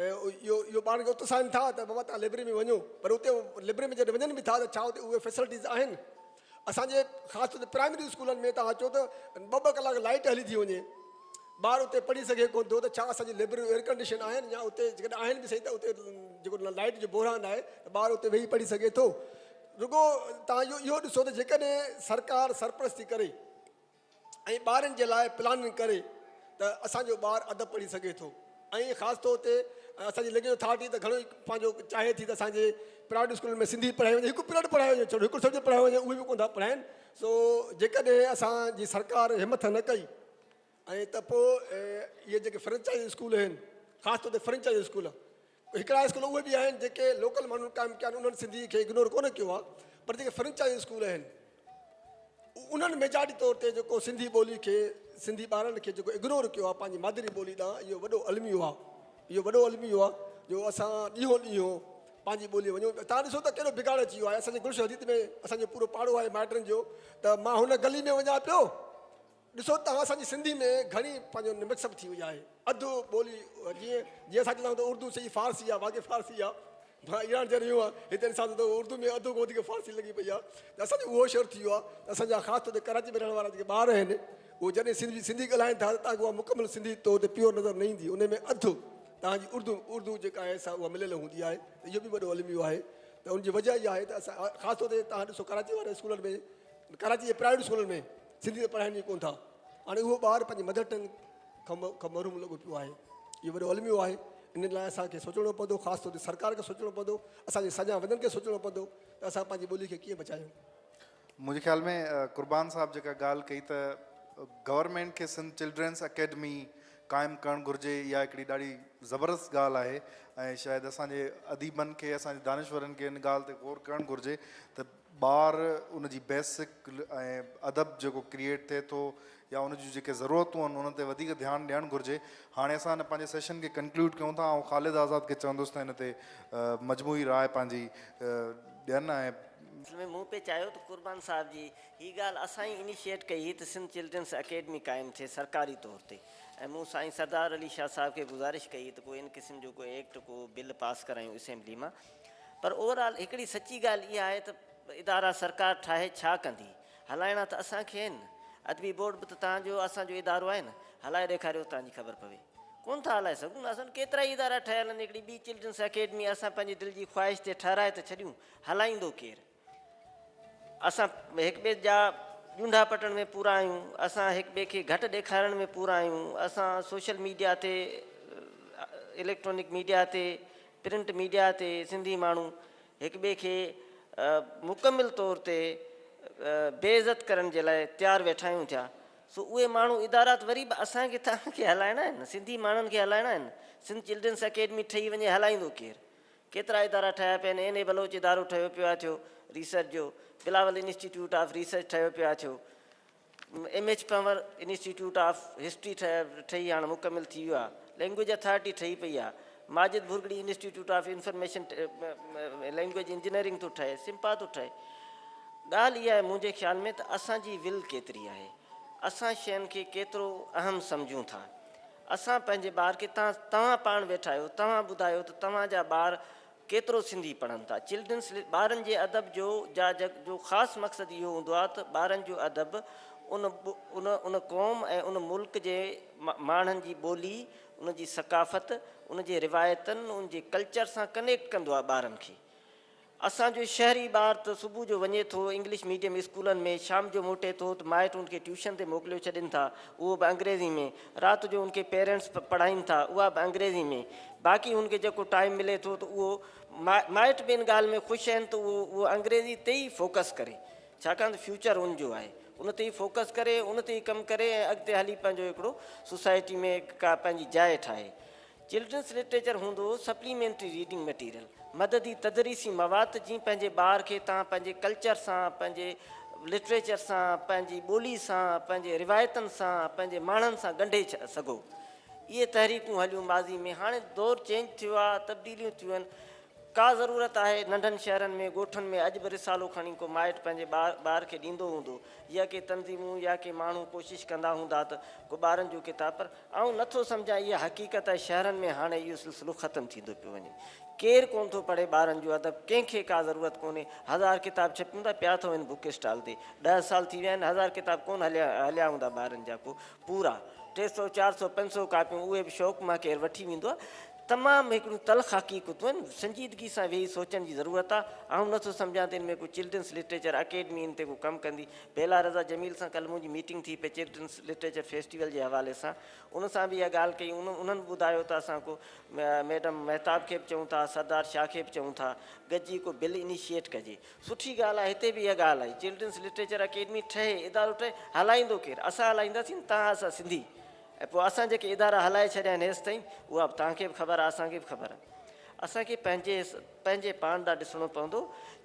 اهو اهو ٻارن کي اتساهين ٿا ته بابا توهان لئبرري ۾ وڃو پر اتي لئبرري ۾ جڏهن وڃن به ٿا ته ڇا اتي اهي فيسلٽيز آهن اسان جي خاص طور تي پرائمري اسڪولن ۾ توهان اچو ته ٻه ٻه ڪلاڪ لائٽ هلي ٿي وڃي ٻار اتي پڙهي سگهي ڪونه ٿو ته ڇا اسان جي لئبرريون ايئر ڪنڊيشن آهن يا اتي جيڪڏهن آهن به سهي ته اتي جيڪو لائٽ جو بحران آهي ته ٻار اتي ويهي پڙهي سگهي ٿو رڳو توهان اهو اهو ڏسو ته جيڪڏهن سرڪار سرپرستي ڪري ۽ ٻارن جي لاء پلاننگ ڪري ته اسان جو ٻار ادب پڙهي سگهي ٿو ۽ خاص طور تي اسان جي لينگويج اٿارٽي ته گهڻو ئي پنهنجو چاهي ٿي ته اسان جي پرائيويٽ اسڪولن ۾ سنڌي پڙهائي وڃي هڪ پيريڊ پڙهايو وڃي ڇڏو هڪ سبجيڪٽ پڙهايو وڃي اهي به ڪونه ٿا پڙهائين سو جيڪڏهن اسان جي سرڪار همٿ نه ڪئي ۽ ته پوء اهي جيڪي فرنچائز اسڪول آهن خاص طور تي فرنچائز اسڪول هڪڙا اسڪول اهي به آهن جيڪي لوڪل ماڻهن قائم ڪيا آهن انهن سنڌي کي اگنور ڪونه ڪيو آهي پر جيڪي فرنچائز اسڪول آهن انهن ميجارٽي طور تي جيڪو سنڌي ٻولي کي سنڌي ٻارن کي جيڪو اگنور ڪيو آهي پنهنجي مادري ٻولي ڏانهن اهو وڏو الميو آهي اهو وڏو الميو آهي جو اسان ڏينهون ڏينهون پنهنجي ٻولي وڃون تان ڏسو ته ڪيڏو بگاڙ اچي ويو آهي اسان جي گلشن حديد ۾ اسان جو پورو پاڙو آهي مائٽن جو ته مان هن گلي ۾ وڃان پيو ڏسو ته اسان جي سنڌي ۾ گهڻي پنهنجو مڪس اپ ٿي وئي آهي اڌ ٻولي جيئن جيئن اسان چوندا آهيون ته اردو صحيح فارسي آهي واقعي فارسي آهي مان ايران جي رهيو آهيان هتي ڏسان ٿو ته اردو ۾ اڌ کان وڌيڪ فارسي لڳي پئي آهي ته اسان جو اهو شعر ٿي ويو آهي ته اسان جا خاص طور تي ڪراچي ۾ رهڻ وارا جيڪي ٻار آهن اهي جڏهن سنڌي سنڌي ڳالهائين ٿا ته توهان کي اها مڪمل سنڌي طور تي پيور نظر نه ايندي ان ۾ اڌ توهان جي اردو اردو جيڪا آهي سا اها مليل هوندي آهي ته اهو به وڏو الميو آهي ته ان جي وجه اها آهي ته اسان خاص طور تي توهان ڏسو ڪراچي واري اسڪولن ۾ ڪراچي جي پرائيويٽ اسڪولن ۾ سنڌي ته پڙهائين ئي ڪونه ٿا. هاڻي اهو ٻار پنهنجي مدر ٽنگ کان محروم لڳو پيو آهي. اهو وڏو الميو آهي. ان لاء اسان کي سوچڻو پوندو، خاص طور تي سرڪار کي سوچڻو پوندو، اسان جي ساڄان وندن کي سوچڻو پوندو ته اسان پنهنجي ٻولي کي ڪيئن بچايون. منهنجي خيال ۾ قربان صاحب جيڪا ڳالهه ڪئي ته گورنمينٽ کي سنڌ چلڊرينس اڪيڊمي قائم ڪرڻ گهرجي اها هڪڙي ڏاڍي زبردست ڳالهه آهي ۽ شايد اسان جي اديبن کي اسان جي دانشورن کي ان ڳالهه تي غور ڪرڻ گهرجي ته ٻار ان جي بيسڪ ۽ ادب جيڪو ڪريئيٽ ٿئي ٿو يا ان جون جيڪي ضرورتون آهن انهن تي وڌيڪ ڌيان ڏيڻ گهرجي. هاڻي اسان هن پنهنجي سيشن کي ڪنڪلوڊ ڪيون ٿا. آئون خالد آزاد کي چوندس ته هن تي مجموعي راء پنهنجي ڏين ۽ اصل ۾ مون پئي چاهيو ته قربان صاحب جي هي ڳالهه اسان ئي انيشيئيٽ ڪئي هئي ته سنڌ چلڊرنس اڪيڊمي قائم ٿئي سرڪاري طور تي ۽ مون سائين سردار علي شاهه صاحب کي گذارش ڪئي ته ڪو ان قسم جو ڪو ايڪٽ ڪو بل پاس ڪرايون اسيمبلي مان پر اوور آل هڪڙي سچي ڳالهه اها آهي ته ادارا سرڪار ٺاهي ڇا ڪندي هلائڻا ته اسان کي آهن ادبي بورڊ به ته توهان جو اسان جو ادارو آهي نه هلائي ڏيکاريو توهان جي خبر پوي ڪونه ٿا هلائي سگهون اسان وٽ ڪيترائي ادارا ٺهيل آهن هڪڙي ٻي چلڊرنس اڪيڊمي اسان پنهنجي دل جي خواهش تي ٺهرائي ته ڇڏيون هلائيندو ڪير؟ اسان هڪ ٻئي جا ڄونڍا پٽڻ ۾ پورا آهيون اسان هڪ ٻئي کي گهٽ ڏيکارڻ ۾ پورا آهيون اسان سوشل ميڊيا تي اليڪٽرانڪ ميڊيا تي پرنٽ ميڊيا تي سنڌي ماڻهو هڪ ٻئي کي مڪمل طور تي بي عزت ڪرڻ جي لاء تيار ويٺا آهيون ٿيا سو اهي ماڻهو ادارا ته وري به اسان کي توهان کي هلائڻا آهن سنڌي ماڻهن کي هلائڻا آهن سنڌ چلڊرنس اڪيڊمي ٺهي وڃي هلائيندو ڪير؟ ڪيترا ادارا ٺهيا پيا آهن اين اي بلوچ ادارو ٺهيو پيو آهي ٿيو ريسرچ جو بلاول انسٽيٽيوٽ آف ريسرچ ٺهيو پيو آهي ٿيو M H Panhwar institute of history ٺهي هاڻ مڪمل ٿي ويو آهي لينگويج اٿارٽي ٺهي پئي آهي Majid Bhurgri institute of information language engineering ٿو ٺهي سمپا ٿو ٺهي ڳالهه اها آهي منهنجي خيال ۾ ته اسان جي ول ڪيتري آهي اسان شين کي ڪيترو اهم سمجهون ٿا اسان پنهنجي ٻار کي تان توهان پاڻ ويٺا آهيو توهان ٻڌايو ته توهان جا ٻار ڪيترو سنڌي پڙهن ٿا چلڊرنس ٻارن جي ادب جو جا جو خاص مقصد اهو هوندو آهي ته ٻارن جو ادب ان ان ان قوم ۽ ان ملڪ جي ماڻهن جي ٻولي ان جي ثقافت ان جي روايتن ان جي ڪلچر سان ڪنيڪٽ ڪندو آهي ٻارن کي اسان جو شهري ٻار ته صبح جو وڃي ٿو انگلش ميڊيم اسڪولن ۾ شام جو موٽي ٿو ته مائٽ ان کي ٽيوشن تي موڪليو ڇڏين ٿا اهو به انگريزي ۾ رات جو ان کي پيرنٽس پڙهائين ٿا اها به انگريزي ۾ باقي ان کي جيڪو ٽائيم ملي ٿو ته اهو مائٽ به ان ڳالهه ۾ خوش آهن ته اهو اهو انگريزي تي ئي فوڪس ڪري ڇاڪاڻ ته فيوچر ان جو آهي ان تي ئي فوڪس ڪري ان تي ئي ڪم ڪري ۽ اڳتي هلي پنهنجو هڪڙو سوسائٽي ۾ ڪا پنهنجي جاء ٺاهي چلڊرنس لٽريچر هوندو هو سپليمينٽري ريڊنگ مٽيريل، مددي تدريسي مواد ته جيئن پنهنجي ٻار کي توهان پنهنجي ڪلچر سان، پنهنجي لٽريچر سان، پنهنجي ٻولي سان، پنهنجي روايتن سان، پنهنجي ماڻهن سان ڳنڍي سگهو. اهي تحريڪون هليون ماضي ۾ هاڻي دور چينج ٿيو آهي، تبديليون ٿيون آهن. ڪا ضرورت آهي ننڍن شهرن ۾ ڳوٺن ۾ اڄ به رسالو کڻي ڪو مائٽ پنهنجي ٻار کي ڏيندو هوندو يا ڪي تنظيمون يا ڪي ماڻهو ڪوشش ڪندا هوندا ته ڪو ٻارن جو ڪتاب پر آئون نه ٿو سمجهان اها حقيقت آهي شهرن ۾ هاڻي اهو سلسلو ختم ٿيندو پيو وڃي ڪير ڪونه ٿو پڙهي ٻارن جو ادب ڪنهن کي ڪا ضرورت ڪونهي هزار ڪتاب ڇپيون ٿا پيا اٿو هن بڪ اسٽال تي ڏهه سال ٿي ويا آهن هزار ڪتاب ڪونه هليا هليا هوندا ٻارن جا ڪو پورا ٽي سو چار سو پنج سو ڪاپيون اهي به شوق مان ڪير وٺي ويندو آهي تمام هڪڙيون تلخ حقيقتون آهن، سنجيدگي سان ويهي سوچڻ جي ضرورت آهي، آئون نه ٿو سمجهان ته ان ۾ ڪو چلڊرنس لٽريچر اڪيڊمي ان تي ڪو ڪم ڪندي، بيلا رضا جميل سان ڪلهه منهنجي ميٽنگ ٿي پئي چلڊرنس لٽريچر فيسٽيول جي حوالي سان، ان سان به اها ڳالهه ڪئي، انهن به ٻڌايو ته اسان ڪو ميڊم مهتاب کي به چئون ٿا، سردار شاهه کي به چئون ٿا، گڏجي ڪو بل انيشيئيٽ ڪجي، سٺي ڳالهه آهي، هتي به اها ڳالهه آئي، چلڊرنس لٽريچر اڪيڊمي ٺهي، ادارو ٺهي، هلائيندو ڪير؟ اسان هلائينداسين نه، توهان اسان سنڌي. ۽ پوء اسان جيڪي ادارا هلائي ڇڏيا آهن هيستائين اها به توهان کي به خبر آهي اسان کي به خبر آهي. اسان کي پنهنجي پنهنجي پاڻ ڏانهن ڏسڻو پوندو.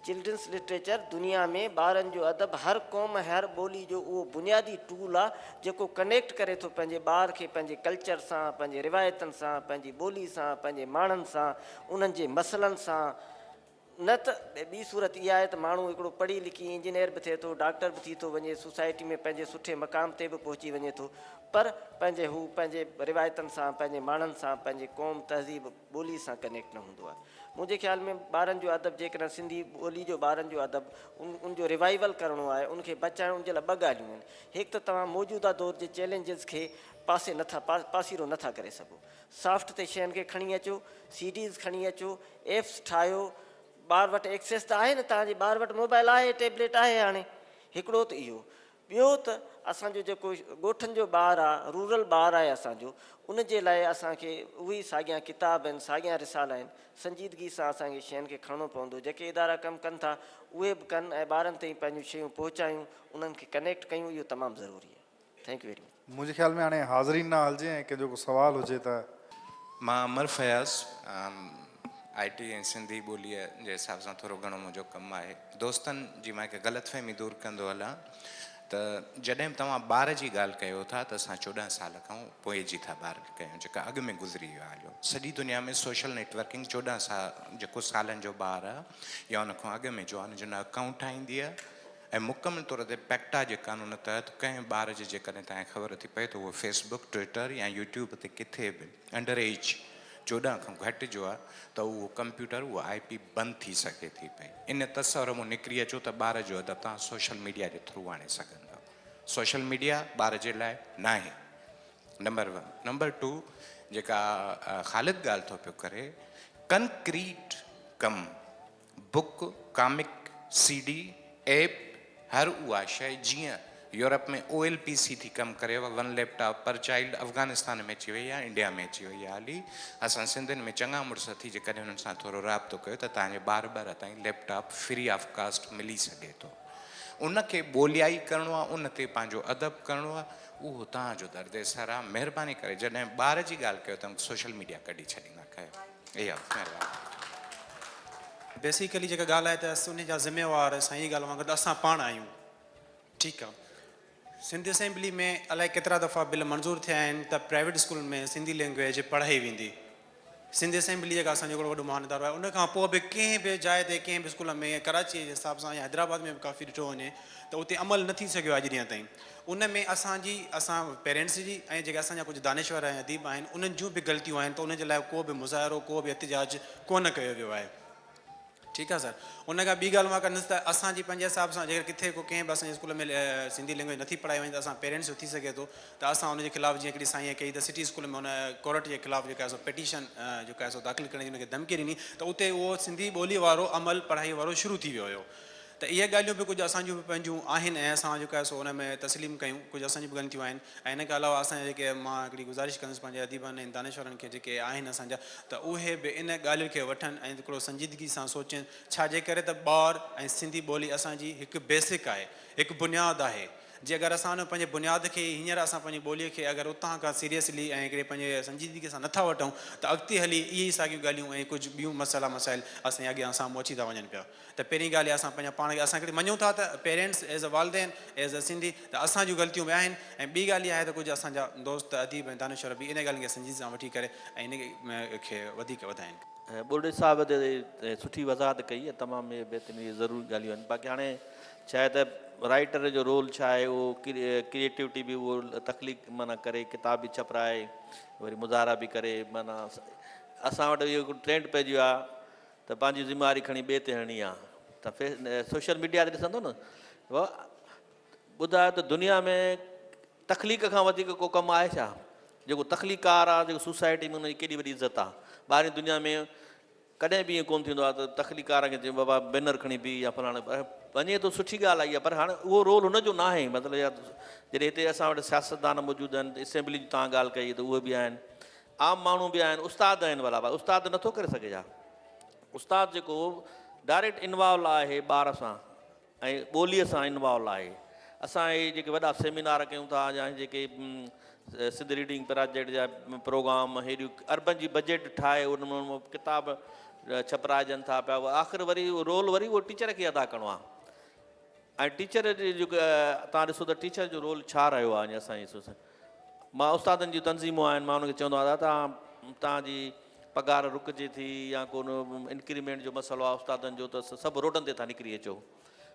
چلڊرنس لٽريچر دنيا ۾ ٻارن جو ادب هر قوم ۽ هر ٻولي جو اهو بنيادي ٽول آهي جيڪو ڪنيڪٽ ڪري ٿو پنهنجي ٻار کي پنهنجي ڪلچر سان، پنهنجي روايتن سان، پنهنجي ٻولي سان، پنهنجي ماڻهن سان، انهن جي مسئلن سان. نه ته ٻي صورت اها آهي ته ماڻهو هڪڙو پڙهي لکي انجنيئر به ٿئي ٿو، ڊاڪٽر به ٿي ٿو وڃي، سوسائٽي ۾ پنهنجي سٺي مقام تي به پهچي وڃي ٿو پر پنهنجي هو پنهنجي روايتن سان، پنهنجي ماڻهن سان، پنهنجي قوم، تهذيب، ٻولي سان ڪنيڪٽ نه هوندو آهي. منهنجي خيال ۾ ٻارن جو ادب جيڪڏهن سنڌي ٻولي جو ٻارن جو ادب ان ان جو ريوائيول ڪرڻو آهي، ان کي بچائڻ ان جي لاء ٻه ڳالهيون آهن. هڪ ته توهان موجوده دور جي چئلينجز کي پاسي نه ٿا پاسيرو نه ٿا ڪري سگهو. سافٽ تي شين کي کڻي اچو، سي ڊيز کڻي اچو، ايپس ٺاهيو، ٻار وٽ ايڪسيس ته آهي نه توهان جي ٻار وٽ موبائل آهي ٽيبليٽ آهي هاڻي هڪڙو ته اهو ٻيو ته اسان جو جيڪو ڳوٺن جو ٻار آهي رورل ٻار آهي اسان جو ان جي لاء اسان کي اهي ئي ساڳيان ڪتاب آهن ساڳيان رسالا آهن سنجيدگي سان اسان کي شين کي کڻڻو پوندو جيڪي ادارا ڪم ڪن ٿا اهي به ڪن ۽ ٻارن تائين پنهنجون شيون پهچايون انهن کي ڪنيڪٽ ڪيون اهو تمام ضروري آهي thank you very much. منهنجي خيال ۾ هاڻي حاضرين ڏانهن هلجي ۽ ڪنهن جو ڪو سوال هجي ته. مان امر فياض، آء ٽي ۽ سنڌي ٻوليء جي حساب سان ٿورو گهڻو منهنجو ڪم آهي. دوستن جي مان هڪ غلط فهمي دور ڪندو هلان. ته جڏهن به توهان ٻار جي ڳالهه ڪيو ٿا ته اسان 14 سال کان پوء جي ٿا ٻار ڪيون جيڪا اڳ ۾ گذري ويو آهي سڄي دنيا ۾ سوشل نيٽورڪنگ 14 سال جيڪو سالن جو ٻار آهي يا ان کان اڳ ۾ جو آهي ان جو نه اڪائونٽ ٺاهيندي آهي ۽ مڪمل طور تي پيڪٽا جي قانون تحت ڪنهن ٻار جي جيڪڏهن توهان کي خبر ٿي پئي ته اهو فيس بڪ ٽوئٽر يا يوٽيوب تي ڪٿي به انڊر ايج 14 کان گهٽ جو آهي ته اهو ڪمپيوٽر اهو آء پي بند ٿي سگهي ٿي پئي. ان تصور مون نڪري اچو ته ٻار جو ادب توهان سوشل ميڊيا جي ٿرو آڻي سگهندؤ. سوشل ميڊيا ٻار جي لاء ناهي. Number one. نمبر ٽو جيڪا خالد ڳالهه ٿو پيو ڪري ڪنڪريٽ ڪم book, comic, C D, app, هر اها شيء جيئن يورپ ۾ او ايل پي سي ٿي ڪم ڪري one laptop per child Afghanistan ۾ اچي وئي آهي انڊيا ۾ اچي وئي آهي هلي اسان سنڌين ۾ چڱا مڙس ٿي جيڪڏهن انهن سان ٿورو رابطو ڪيو ته توهان جي ٻار ٻر تائين laptop free of cost ملي سگهي ٿو ان کي ٻوليائي ڪرڻو آهي ان تي پنهنجو ادب ڪرڻو آهي اهو توهان جو درد سر آهي مهرباني ڪري جڏهن ٻار جي ڳالهه ڪيو ته سوشل ميڊيا ڪڍي ڇڏيندا ڪيو. اها مهرباني. بيسيڪلي جيڪا ڳالهه آهي ته ان جا ذميوار سائين جي ڳالهه وانگر ته اسان پاڻ آهيون ٺيڪ آ سنڌ اسيمبلي ۾ الائي ڪيترا دفعا بل منظور ٿيا آهن ته پرائيويٽ اسڪولن ۾ سنڌي لينگويج پڙهائي ويندي سنڌ اسيمبلي جيڪا اسان جو هڪڙو وڏو مهان ادارو آهي ان کان پوء به ڪنهن به جاء تي ڪنهن به اسڪول ۾ ڪراچي جي حساب سان يا حيدرآباد ۾ به ڪافي ڏٺو وڃي ته اتي عمل نه ٿي سگهيو آهي اڄ ڏينهن تائين ان ۾ اسان جي، اسان پيرنٽس جي ۽ جيڪي اسان جا ڪجهه دانشور ۽ اديب آهن انهن جون به غلطيون آهن ته انهن جي لاء ڪو به مظاهرو ڪو به احتجاج ڪونه ڪيو ويو آهي. ٺيڪ آهي سر. ان کان ٻي ڳالهه مان ڪندس ته اسان جي پنهنجي حساب سان جيڪر ڪٿي ڪو ڪنهن به اسان جي اسڪول ۾ سنڌي لينگويج نٿي پڙهائي وڃي ته اسان پيرنٽس جو ٿي سگهي ٿو ته اسان ان جي خلاف جيئن هڪڙي سائينء ڪئي ته سٽي اسڪول ۾ ان ڪورٽ جي خلاف جيڪا آهي سو پٽيشن جيڪا آهي سو داخل ڪرڻ جي ان کي ڌمڪي ڏني ته اتي اهو سنڌي ٻولي وارو عمل پڙهائي وارو شروع ٿي ويو هيو. ته اهي ڳالهيون به ڪجهه اسان جون به پنهنجون آهن ۽ اسان جيڪو آهي سو ان ۾ تسليم ڪيون ڪجهه اسان جون به غلطيون آهن ۽ ان کان علاوه اسان جا جيڪي مان هڪڙي گذارش ڪندس پنهنجي اديبن ۽ دانشورن کي جيڪي آهن اسان جا ته اهي به ان ڳالهين کي وٺن ۽ هڪڙو سنجيدگي سان سوچين ڇا جي ڪري ته ٻار ۽ سنڌي ٻولي اسان جي هڪ بيسڪ آهي هڪ بنياد آهي جي اگر اسان ان پنهنجي بنياد کي ئي هينئر اسان پنهنجي ٻوليء کي اگر اتان کان سيريسلي ۽ هڪڙي پنهنجي سنجيدگي سان نٿا وٺون ته اڳتي هلي اهي ئي ساڳيون ڳالهيون ۽ ڪجهه ٻيون مسئلا مسائل اسان جي اڳيان سامهون اچي ٿا وڃن پيا ته پهرين ڳالهه اها اسان پنهنجا پاڻ کي اسان هڪڙي مڃون ٿا ته پيرينٽس ايز ا والدين ايز ا سنڌي ته اسان جون غلطيون به آهن ۽ ٻي ڳالهه اها آهي ته ڪجهه اسان جا دوست اديب ۽ دانشور به انهن ڳالهين کي سنجيدگي سان وٺي ڪري ۽ ان کي وڌيڪ وڌائين. ٻرڙي صاحب تي سٺي وضاحت ڪئي ۽ تمام اهي بهترين اهي ضروري ڳالهيون آهن باقي هاڻي ڇا آهي ته رائيٽر جو رول ڇا آهي اهو ڪريئيٽوٽي به اهو تخليق معنيٰ ڪري ڪتاب به ڇپرائي وري مظاهرا به ڪري معنيٰ اسان وٽ اهو هڪ ٽرينڊ پئجي ويو آهي ته پنهنجي ذميواري کڻي ٻئي تي هڻڻي آ ته سوشل ميڊيا تي ڏسندو نه ٻڌايو ته دنيا ۾ تخليق کان وڌيڪ ڪو ڪم آهي ڇا جيڪو تخليقار آ جيڪو سوسائٽي ۾ ان جي ڪيڏي وڏي عزت آ ٻاهرين دنيا ۾ ڪڏهن به ائين ڪونه ٿيندو آ ته تخليقار کي چئي بابا بينر کڻي بيهه يا فلاڻو وڃي ٿو سٺي ڳالهه آئي آ پر هاڻي اهو رول هن جو ناهي مطلب يا جڏهن هتي اسان وٽ سياستدان موجود آهن اسيمبلي جي تان ڳالهه ڪئي ته اهي به آهن عام ماڻهو به آهن استاد آهن ڀلا ڀلا استاد نٿو ڪري سگهي ڇا استاد جيڪو ڊائريڪٽ انوالو آهي ٻار سان ۽ ٻوليء سان انوالو آهي اسان هي جيڪي وڏا سيمينار ڪيون ٿا يا جيڪي سنڌ ريڊنگ پراجيڪٽ جا پروگرام هيڏيون اربن جي بجيٽ ٺاهي ان ۾ ڪتاب ڇپرائجن ٿا پيا آخر وري رول وري اهو ٽيچر کي ادا ڪرڻو آهي ۽ ٽيچر جي جيڪو توهان ڏسو ته ٽيچر جو رول ڇا رهيو آهي اسان جي سوسائٽي مان استادن جون تنظيمون آهن مان انهن کي چوندو آهيان دادا توهان توهان جي پگهار رڪجي ٿي يا ڪو انڪريمينٽ جو مسئلو آهي استادن جو ته سڀ روڊن تي ٿا نڪري اچو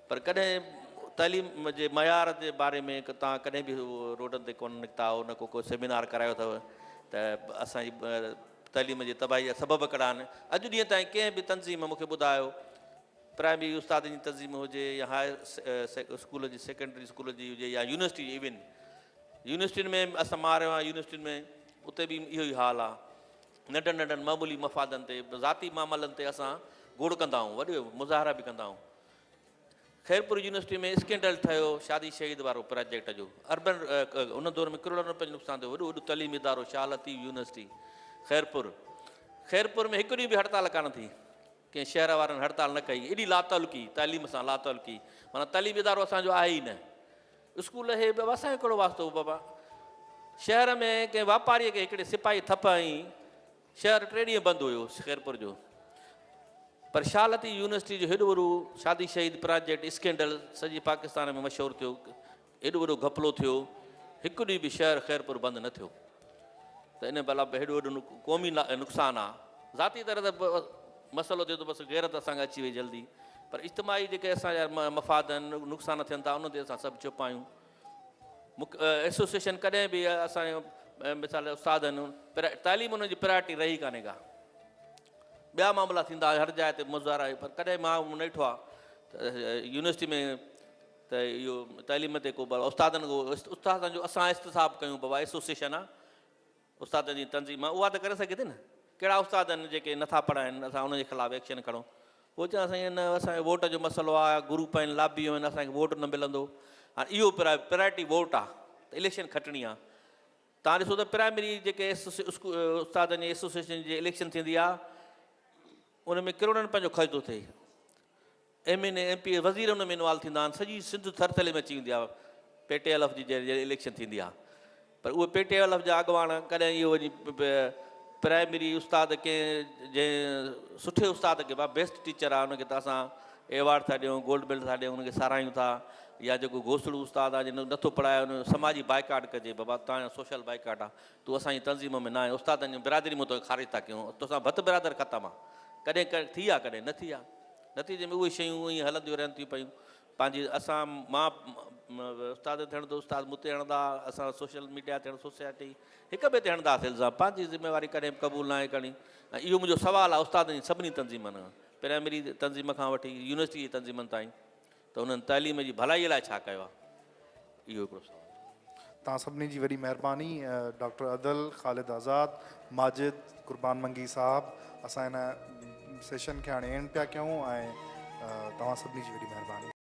پر ڪڏهن تعليم جي معيار جي باري ۾ توهان ڪڏهن به روڊن تي ڪونه نڪتا آهيو نه ڪو ڪو سيمينار ڪرايو اٿو ته اسان جي تعليم جي تباهي جا سبب ڪهڙا آهن اڄ ڏينهن تائين ڪنهن به تنظيم مون کي ٻڌايو پرائمري استادن جي تنظيم هجي يا هاء اسڪول جي سيڪنڊري اسڪول جي هجي يا يونيورسٽي جي ايون يونيورسٽين ۾ اسان مان رهيو آهيان يونيورسٽين ۾ اتي به اهو ئي حال آهي ننڍن ننڍن معمولي مفادن تي ذاتي معاملن تي اسان گوڙ ڪندا آهيون وڏي مظاهرا به ڪندا آهيون خيرپور يونيورسٽي ۾ اسڪينڊل ٺهيو شادي شهيد وارو پراجيڪٽ جو اربن ان دور ۾ ڪروڙن روپين جو نقصان ٿيو وڏو وڏو تعليمي ادارو شاهه لطيف يونيورسٽي خيرپور خيرپور ۾ هڪ ڏينهن به هڙتال ڪانه ٿي ڪنهن شهر وارن هڙتال نه ڪئي، ايڏي لاتعلقي، تعليم سان لاتعلقي، معنيٰ تعليمي ادارو اسان جو آهي ئي نه، اسڪول اهي به اسان جو ڪهڙو واسطو بابا، شهر ۾ ڪنهن واپاريء کي هڪڙي سپاهي ٿڦ هنئي، شهر ٽي ڏينهن بند هيو خيرپور جو، پر شاهه لطيف يونيورسٽي جو هيڏو وڏو شادي شهيد پراجيڪٽ اسڪينڊل سڄي پاڪستان ۾ مشهور ٿيو. ايڏو وڏو گهپلو ٿيو، هڪ ڏينهن به شهر خيرپور بند نه ٿيو ته ان بلا به هيڏو وڏو قومي نقصان آ. ذاتي طرح ته مسئلو ٿيو ته بس غيرت اسان کي اچي وئي جلدي پر اجتماعي جيڪي اسان جا مفاد آهن نقصان ٿين ٿا ان تي اسان سڀ چپ آهيون. مون ايسوسيئيشن ڪڏهن به اسان جو مثال استاد آهن پر تعليم انهن جي پرائرٽي رهي ڪانهي ڪا. ٻيا معاملا ٿيندا هر جاء تي مظاهرا پر ڪڏهن مان نه ڏٺو آ ته يونيورسٽي ۾ ته اهو تعليم تي ڪو استادن ڪو استادن جو اسان احتساب ڪيون بابا ايسوسيئيشن آ استادن جي تنظيم آ اها ته ڪري سگهي ٿي نه ڪهڙا استاد آهن جيڪي نٿا پڙهائن اسان انهن جي خلاف ايڪشن کڻو پوء چون سائين نه اسان جو ووٽ جو مسئلو آ گروپ آهن لابيون آهن اسان کي ووٽ نه ملندو هاڻي اهو پرائرٽي ووٽ آ ته اليڪشن کٽڻي آ تان ڏسو ته پرائمري جيڪي استادن جي ايسوسيئيشن جي اليڪشن ٿيندي آ ان ۾ ڪروڙن پنهنجو خرچ ٿو ٿئي M N A, M P A, وزير ان ۾ انوالو ٿيندا آهن، سڄي سنڌ ٿرٿلي ۾ اچي ويندي آهي، پي ٽي ايل ايف جي جڏهن اليڪشن ٿيندي آهي پر اهي پي ٽي ايل ايف جا اڳواڻ ڪڏهن اهو وڃي پرائمري استاد ڪنهن جنهن سٺي استاد کي با بيسٽ ٽيچر آهي ان کي ته اسان ايوارڊ ٿا ڏيون گولڊ ميڊل ٿا ڏيون ان کي ساراهيون ٿا يا جيڪو گوسڙو استاد آهي جنهن نٿو پڙهائي ان جو سماجي بائيڪاٽ ڪجي بابا تان جو سوشل بائيڪاٽ آهي تون اسان جي تنظيم ۾ نه آهين استادن جي برادري مان توکي خارج ٿا ڪيون توسان ڀت برادر ختم آهي ڪڏهن ٿي آهي ڪڏهن نه ٿي آهي نتيجي ۾ اهي شيون ائين هلنديون رهن ٿيون پيون. پنهنجي اسان مان استاد ٿيڻ ته استاد مون تي هڻندا، اسان سوشل ميڊيا ٿيڻ سوسائٽي هڪ ٻئي تي هڻندا هئاسين الزام. پنهنجي ذميواري ڪڏهن به قبول ناهي ڪرڻي ۽ اهو منهنجو سوال آهي استادن جي سڀني تنظيمن کان، پرائمري تنظيم کان وٺي يونيورسٽي جي تنظيمن تائين ته انهن تعليم جي ڀلائي لاء ڇا ڪيو آهي؟ اهو هڪڙو سوال. توهان سڀني جي وڏي مهرباني ڊاڪٽر ادل، خالد آزاد، ماجد، قربان منگي صاحب اسان هن سيشن کي هاڻي اينڊ پيا ڪيون ۽ توهان سڀني جي وڏي مهرباني.